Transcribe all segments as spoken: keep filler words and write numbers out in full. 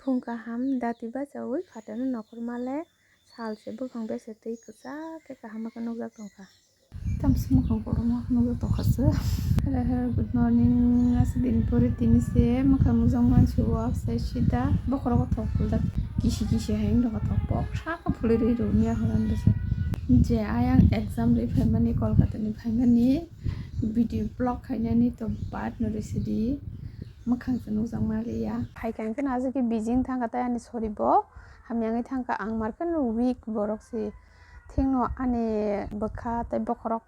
Phung kaham dati bachaui phatano nokhorma le sal se buphang bese twi kwchak khe kaham khe nukjak tongkha. Tamsi mukhang kotorma nukjak tongkha se. Hello, hello, good morning. Aswk din pore tini se mukhang nukjak mansi o sai sida bokhorok thok puljak kisi kisi hai wngtongkha thok bok saka phulwi rwi rw mia horan bese. Je ayang exam rwi phaimani Kolkata ni phaimani video vlog khainani to bad no rw sidi. Mwkhang se nukjak manliya. Hai khe hwnkhe no aswk khe busy wng thangkha tei ani sori bo hamya wngwi thangkha. Ang mar kheno weak borok se. Thikno ani bwkha tei bokhorok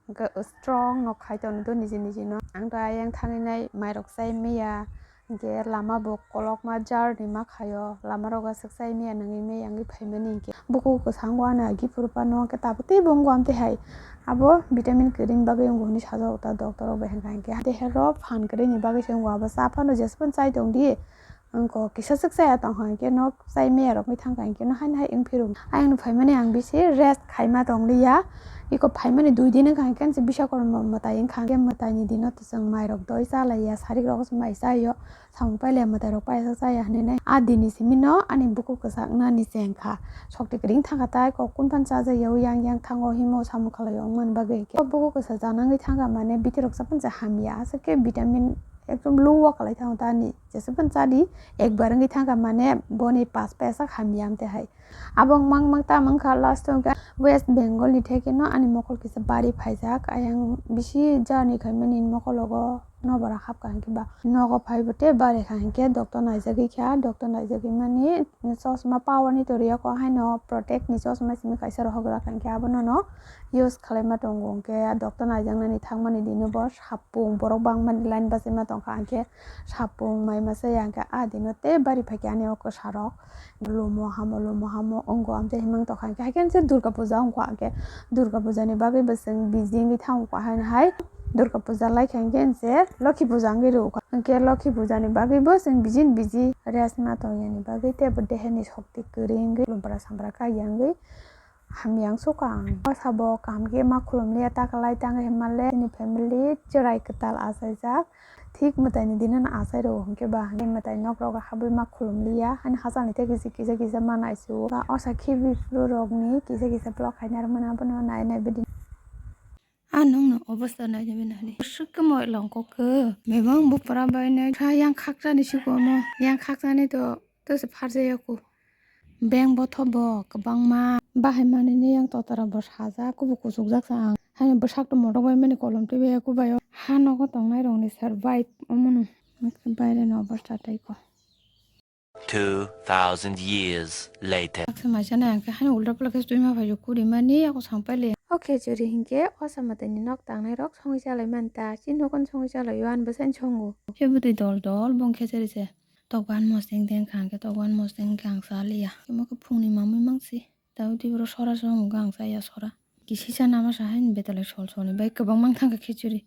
hwnkhe strong no khai tongo niji niji no. Ang to ayang thangwi nai mairok chai maya, hwnkhe lama bo kolokma journey ma khaio. Lama rok aswk chai maya nangwi maya wngwi phaimani hwnkhe. Bukhuk kwchang o ani agi phuru phano hwnkhe tabuk teibo wngo amtwi hai. Abo vitamin kwrwini bagwi wngo hwnwi sajak ta doctor rok bai hwnkha hwnkhe. Deher rok phan kwrwini bagwi se wngo, abo cha phano jesphano chai tongdi. Wngkha kisa swk chaya tongkha hwnkhe no chai maya rok wngwi thangkha hwnkhe no haino hai wngphiruk. Ayang no phaimani ang bisi rest khaima tongliya. Iko phaimani dui din wngkha hwnkhe se bisa kormo mwtai wngkha hwnkhe mwtai ni dino to chwng mai rok doi cha laiya, sarik rok se mai chaio. Samung pailaiya mwtai rok paisa chaya hinwi nai. A dini simi no ani bukhuk kwchak nani chengkha. Sokti kwrwing thangkha tai kok kun phan chajakya o yang yang thango himo samung khalai o wngmani bagwi hwnkhe. O bukhuk kwchak janangwi thangkha mane bithi rok chaphan cha hamya aswk khe vitamin ekdom low o kalai thango ta ani. Jesa phan chadi ekbar wngwi thangkha mane boni pas paisa hamya amte hai. Abo wngmang mang ta wngkha last o hwnkhe West Bengal ni theke no ani mokol kisa bari phaijak. Ayang bisi journey khaimani mokol ogo. Nobora hapkha hwnkhe ba nogo phaibo tei barikha hwnkhe doctor naijagwi kha, doctor naijagwi mani chosma power ni tori yako haino protect ni chosma simi kaisa rohok rakha hwnkhe abono no use khwlaima tongo hwnkhe doctor naijaknani thangmani dino bo sapung borok bangmani line bachaima tongkha hwnkhe sapung mai masa ya hwnkhe ah dino tei bari phaikhe ani o kwsarok. Lumo hamo, lumo hamo, wngo, amtwi himang tokha hwnkhe, haikhe se Durga Puja wngkha hwnkhe, Durga Puja ni bagwi bo chwng busy wngwi thango, haino hai Durga Puja laikha hwnkhe se Lokhi Puja wngwi rwkha, hwnkhe Lokhi Puja ni bagwi bo chwng busy ni busy rest ma tongya ni bagwi tei bo dehe ni sokti kwrwi wngwi lumpra sampra kaiya wngwi hamya wngsukha ang. O sabo kaham khe ma khulumliya, ta kwlai tang hinmale chini family chwrai kwtal achaijak. Thik mwtaini dino no achai rwo hwnkhe ba hwnkhe mwtai nok rogo habwi ma khulum liya. Ani hachal ni tei kisa kisa kisa ma nai su o. Osa khibi phuru rok ni kisa kisa vlog khai narwk mani abono nai nai bidi. A nwng no obosta nai nai bini hwnwi. Swk khe moi long kok khe. Bebak bupra bai nai. Kha yang khakchani siko omo. Yang khakchani to. Tei se pharjaya ku. Beng bothobo kwbangma bahai manini yang totara bo sajak, kubu kuchukjak sa ang. Haino bwsakto motok bai mani kolom twibai ya kubai o. Ha nogo tongnai rokni survive omono. Baire no obosta tei ko. Two thousand years later. Baksa maisa nai ang khe haino ulta pula khe twima phaiyo kuri mani ako sang paile. O khechuri hinkhe o samataini nok tangnai rok songwi chalai manta. Chini nogon songwi chalai o ani bwsani songo. Khe bwtwi dol dol bong khechuri se. Tokban moseng teng kha hwnkhe tokban moseng khe ang cha liya. Omo khe phungni mamwi mangsi. Tabuk twi boro sora song hwnkhe ang cha ya sora. Kisi cha nama sa haini betalai sol solni bai kwbang mang thangkha khichuri.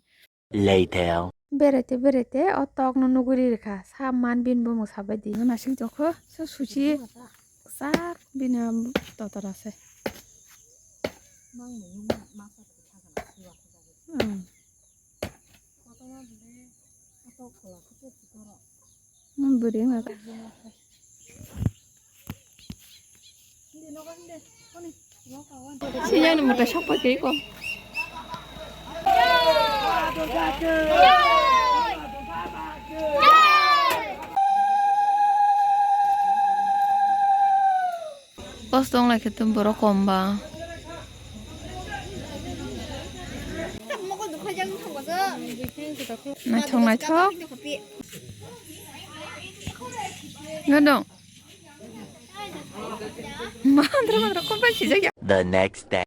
Later. Berete berete o tokno nuguri rikha. Sa man bini bumung sabaidi. Nasing jokho sa suchi sak bini totara se. Hmm. Hmm, bwrwi wngkha. Siyani mwtai sok pai twi ko. Kosto wng lai khe tong borok kom ba. Naithok naithok. Gadong. Mandra mandra kom bai sijak ya. The next day.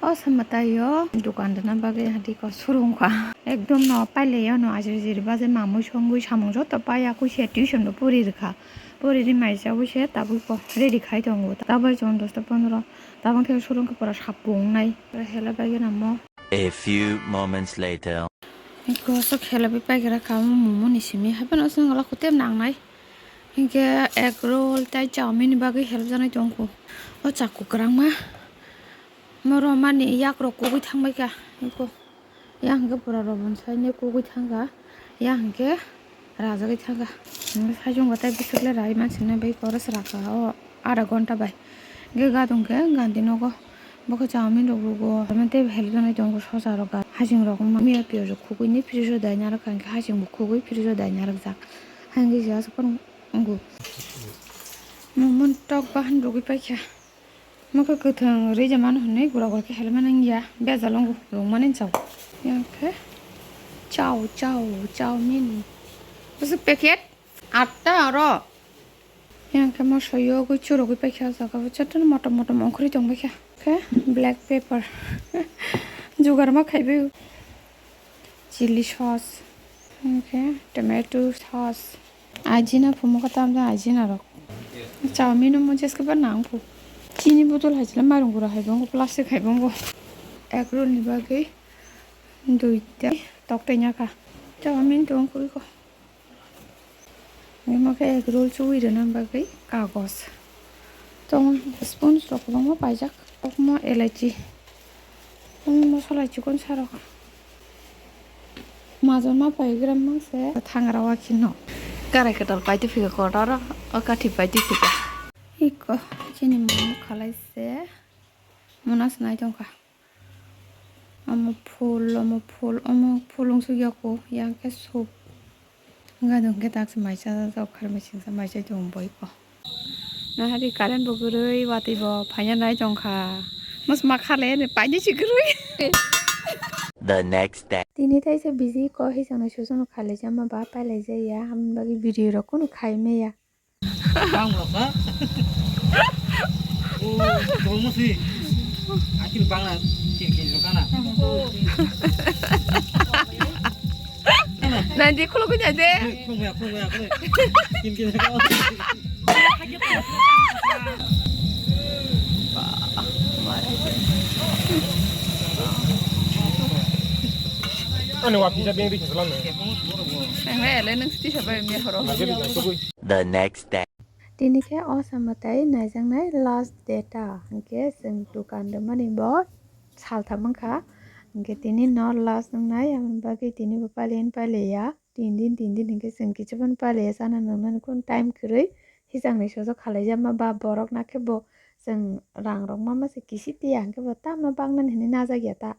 O sama taio dukan dana bagwi hadi ko surung kha. Ekdom no paile yo no ajir jir baje mamui songwi samung joto paiya kusia tuition bo puri rwkha. Puri ri mai chaui se tabuk bo ready khai tongo. Tabuk chon dosta pondro. Tabuk khe surung khe pura sapung nai. Hela bai gana mo. A few moments later. Eko sok hela bai pai gra kha mo momo ni simi hapan o song la kutem nang nai. Hinkhe egg roll tei chowmin ni bagwi help janai tongkhu. O chakku kwrangma. Moro mani yak rok kugui thangbai kha. Eko. Yang hwnkhe pura robon saine kugui thangkha. Yang hwnkhe Rajagwi thangkha. Hwnwi saichung batai bwswk le rai mansinai bai pore swrapha o adha ghonta bai. Hwnkhe gadung khe gandi nogo. Bokhe chowmin rok rugo. Omo tei helgwnai tongo sosa rok ga. Haching rok wngma miya piyaj rok khugui ni fridge o dai narwkha hwnkhe haching bo khugui fridge o dai narwkjak. Hwnkhe se aswk phano wngo. Mumon tok bahan rugui paikha. Mokhe kwthwng rwija mano hwnwi gura gura khe helmani wngya. Bejal wngo rwngmani chao. Yang khe chao chao chowmin. Bwswk packet atta oro. Yang khe moso yogwi churugwi paikha o jaga o jotono motom motom ongkhorwi tongbaikha. Khe black pepper jugar ma khaibai o. Chilli sauce, hwnkhe tomato sauce. Ajina phumu khe tamjani ajina rok. Chowmin omo jeske ba nang phu. Chini botol hai chwla mairung gura hai bo wngkha, plastic hai bo wngkha. Egg roll ni bagwi duita toktai nyakha. Chowmin tong khe iko. Omo khe egg roll chuwi rwna bagwi kagoj. Tong spoon rok kwbangma paijak. Kokma elaichi. Tong mosolai chikon sarok. Majon ma pai gram mang se thangra wa khino. Karai kwtal pai tu phika kotor o kathi pai tu phika. Iko chini mung khalai se muna se nai tongkha. Omo phul, omo phul, omo phul wng suk yako, yang khe soup. Wngkha do hwnkhe tak se mai cha jak, khar meching cha mai chai tongo boiko. Nahari current bo kwrwi, watwi bo phaina nai tongkha. Mosma khale ne paini si kwrwi. The next day. Tini taisa busy ko hisang na susu no khale jama ba pailai jaya, hamni bagwi video rok kunu khai maya. Bang rok ha. Oh, tolmo si. Akil bang na, kin kin rok na. Nanti khuluk kunya de. Khuluk ya, khuluk ya, khuluk. Kin kin rok. Ani wa pisa beng beng salam ne. Nang le nang sti sabai mi horo. Lagi di nang tugui. The next day. Tini khe o samwtai naijaknai last date ta, hwnkhe chwng dukan rwmani bo saltham wngkha, hwnkhe tini no last wngnai, aboni bagwi tini bo pailaini pailaiya, tin din tin din hwnkhe chwng kichuphano pailaiya, chana nwngnani kunu time kwrwi, hisangni sojo khalaijakma ba borok nakhe bo chwng rang rok ma masa kisi tiya hwnkhe bo tamo baknani hinwi najakya ta,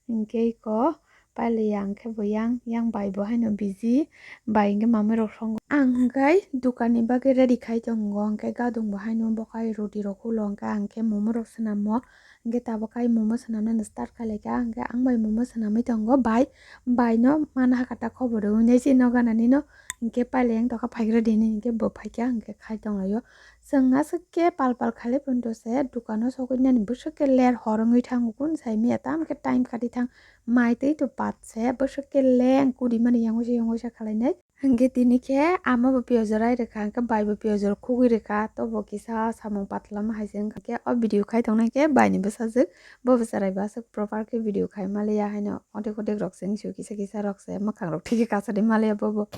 hwnkhe eko. Pailaiya hwnkhe bo yang, yang bai bo haino busy, bai hwnkhe mamai rok songo. Ang hwnkhe dukan ni bagwi ready khai tongo, hwnkhe gadung bo haino bokhai roti rok hulo, hwnkhe ang khe momo rok swnamo, hwnkhe tabuk kai momo swnamnani start khai laikha, hwnkhe ang bai momo swnamwi tongo, bai, bai no mana hakhe ta khobor rwui nai se nogo nani no, hwnkhe pailai ang tokha phaigra dini, hwnkhe bo phaikha, hwnkhe khai tonglaio. Chwng aswk khe pal pal khalai phano se dukano sogwi nani bwswk khe ler hor wngwi thango, kun sai miya tamo khe time kati thang. Mai twi to pat se bwswk khe leng kudimani yang waisa yang waisa khalai nai. Hwnkhe tini khe ama bo piyaj rai rwkha, hwnkhe bai bo piyaj rok khugwi rwkha, tobo kisa samung patla ma hai se wngkha khe o video khai tongnai khe bai ni bwsajwk bo bwsa rai bo aswk proper khe video khai ma liya haino odek odek rok se wngsu kisa kisa rok se mwkhang rok thigi kasa di ma liya bobo.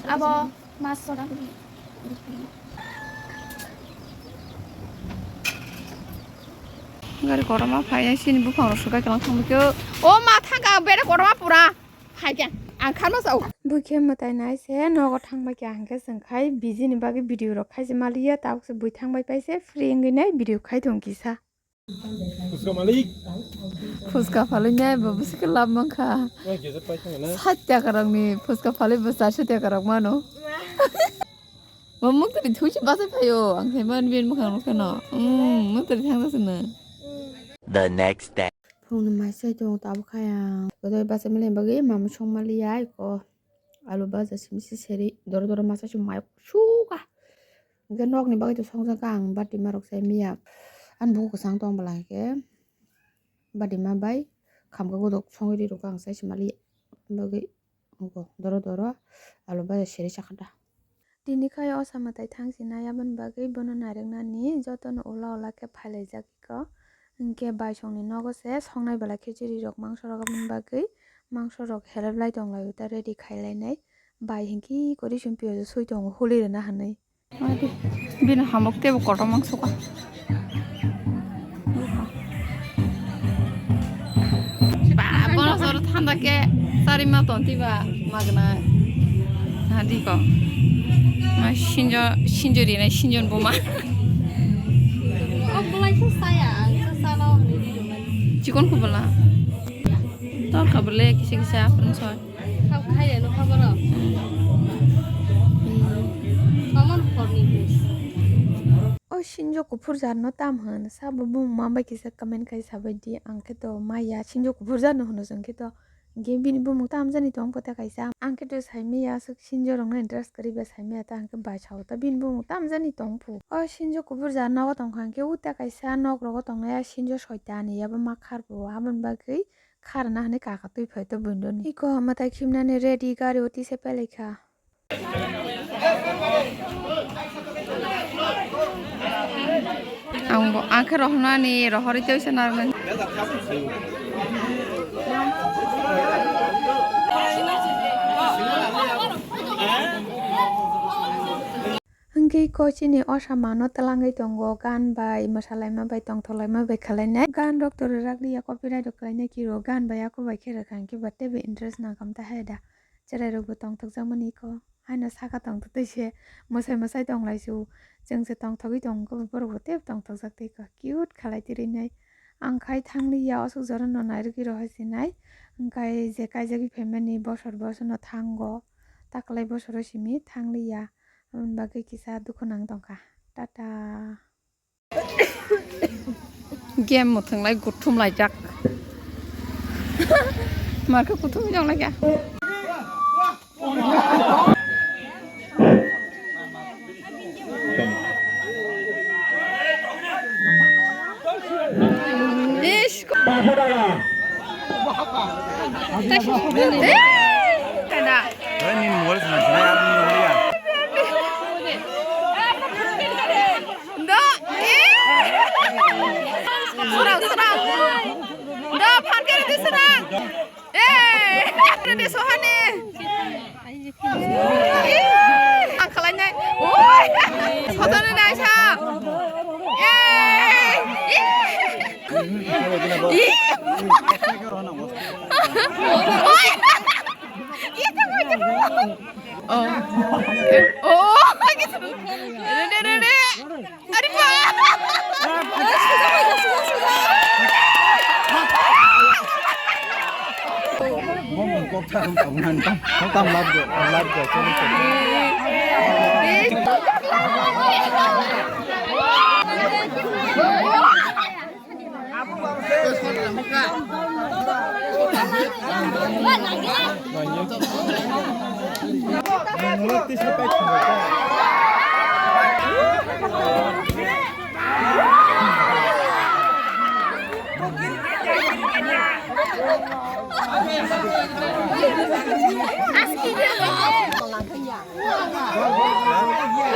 Abo mas soda. Gari koroma phai sini buphang rok sukai kalang thang bikyo. O ma thangka bere koroma pura. Hai kya? Ang kharma sao. Bukhe mwtai nai se nogo thangbai kya hwnkhe chwng khai busy ni bagwi video rok khai se maliya, tabuk se bui thangbai pai se free wngwi nai video khai thung kisa. Puska malik. Puska phalwi nai bo bwswk khe lab mankha. Oi, gejat pai thangna. Sat taka rok ni puska phalwi bo charso taka rok mano. Bo muk twi thusi basa phaio, ang khai man bin mukhang rok kheno. Hmm, muk twi thang jasna. The next day. Phungni mai chai tongo tabuk khai ang. Kodoi bachai mani bagwi mama song maliya eko. Alu baja simi se seri doro doro masa se mai suka. Hwnkhe nokni bagwi to songjak ang bati ma rok se miya. Ani bugo kwchang tong bwla hwnkhe bati ma bai khamkha godok songwi ri rok ang sai se maliya. Bagwi. Ogo doro doro alu baja seri sakha da. Tini khai o samwtai thang sinai aboni bagwi bono nairwknani jotono ula ula khe phailaijak iko. Hinkhe baisongni nogo se songnai belai khichiri rok mangso rok aboni bagwi mangso rok helep lai tong laio ta ready khai lainai. Bai hinkhe kwrwi chwng piyo soi tongo holi rwna hinwi. Bini hamok teibo kotorma wngsuka. Ba, bono soro thanda khe charima tonti ba magna. Hadi ko. Ma sinjo, sinjo rinai sinjon buma. O bolai se saya, ang se sana o hinwi rijomani. Chikon ko bola. Tor ka bole kisa kisa apran soi. Khao khai reno kha borok. Common for ni bus. O sinjo kuphur jarno tam hwn, sabo bumung ma bai kisa comment khai sabaidi, ang khe to maya sinjo kuphur jarno hwno chwng khe to, hinkhe bini bumung tam jani tong pho ta kaisa, ang khe to saimaya aswk sinjo rokno interest kwrwi ba saimaya ta, hinkhe bai sao ta bini bumung tam jani tong phu. O sinjo kuphur jarno nogo tong kha hinkhe uta kaisa nok rogo tongnai a sinjo soita ani yabo ma khar bo, aboni bagwi kharna hinwi kaka twi phai to buino ni. Iko mwtai khimnani ready gari o tisa pelai kha. Ang bo, ang khe rohornani, rohorwi tei se narwknani. Hwnkhe iko chini o samano twlangwi tongo, gan bai mwsalaima bai tongthok laima bai khwlainai. Gan rok to rwrak liya, copyright rok khwlainai kiro, gan bai ako bai khe rwkha hinkhe ba teibo interest nang kha, amtwi hai da. Cherai rokbo tongthokjak mani iko, haino saka tongthok twi se mwsai mwsai tong lai se o. Chwng se tongthogwi tongo, borok bo teibo tongthokjak tei iko, cute khalai twi rwnai. Ang khai thang liya, o swk jora no nairwgwi rohor se nai. Hwnkhe je kaijagwi phaimani bosor bosor no thango, taklai bosoro simi thang liya. Aboni bagwi kisa dukhu nang tongkha. Tata. Game mwthwnglai guthum laijak. Markhe kuthum jong laikha. Ish. Kada. Hei, nini mobile sana sana yar, nini mobile ya. Do, eh. Surang, surang. Do, phan kere di surang. Eh, kere di sohani. Ang khalai nai. Oi. Sotoni nai sa. Eh. Ih. Ih. Ih. Oh. Oh, gitu. Rede, rede. Ari pa. Bom kok tharum tharum nan tam. Tam lab do, lab do.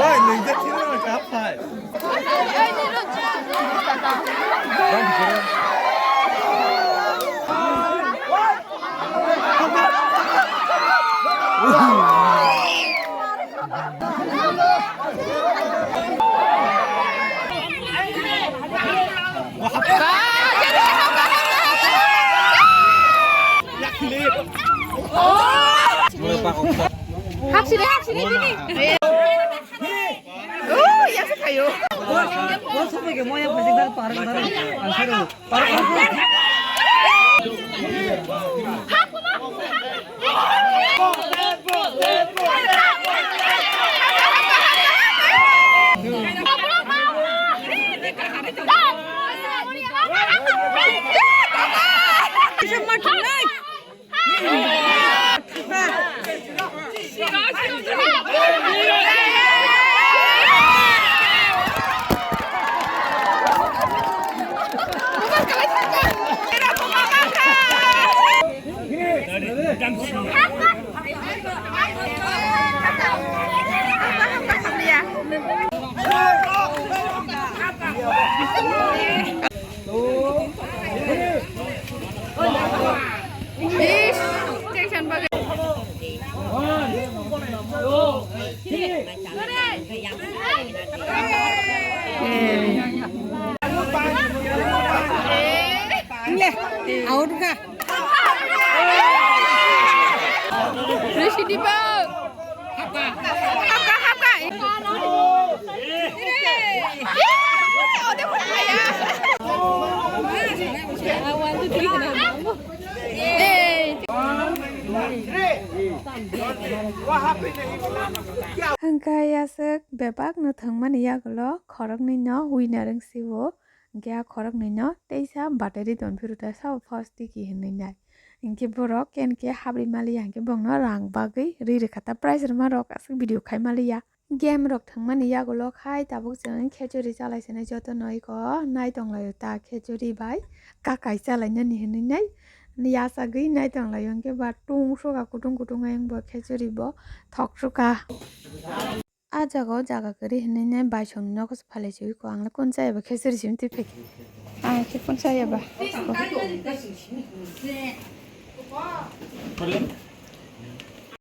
Oi, nung je thil ma chap phai. Hapsini, hapsini, bini. Oh, ya se kayo. Hwnkhe aswk bebakno thwngmani yagulo khoroknwino winner wng sio. Hwnkhe a khoroknwino teisa battery don phiro ta sabo first tiki hinwi nai. Hinkhe borok kenkhe habri maliya hinkhe borokno rang bagwi ri rwkha ta prize rwma rok aswk video khai maliya. Game rok thwngmani yagulo khai tabuk chwng khechuri chalai swnai jotono iko nai tonglaio ta khechuri bai kakai chalainani hinwi nai yachagwi nai tonglaio hinkhe ba tungsukha kutung kutung ayang bo khechuri bo thoksukha. A jaga o jaga kwrwi hinwi nai baisongni nogo se phalai chwi ko ang le kun chaya ba khechuri simi twi phaikha. Ang khe kun chaya ba.